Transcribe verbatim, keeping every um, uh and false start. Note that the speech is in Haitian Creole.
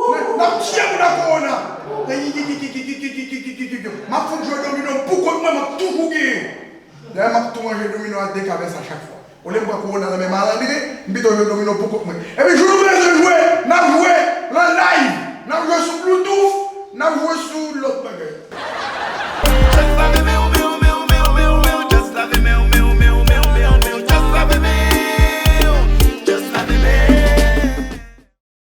N ap tiye moun ak kowona. M ap fout jwe domino pou kont mwen, m ap toujou genyen. Dayè, m ap tou manje domino a de kavès a chak fwa. Olye m pran kowona nan men malandren, m pito jwe domino pou kont mwen. Epi jou nou bezwen jwe,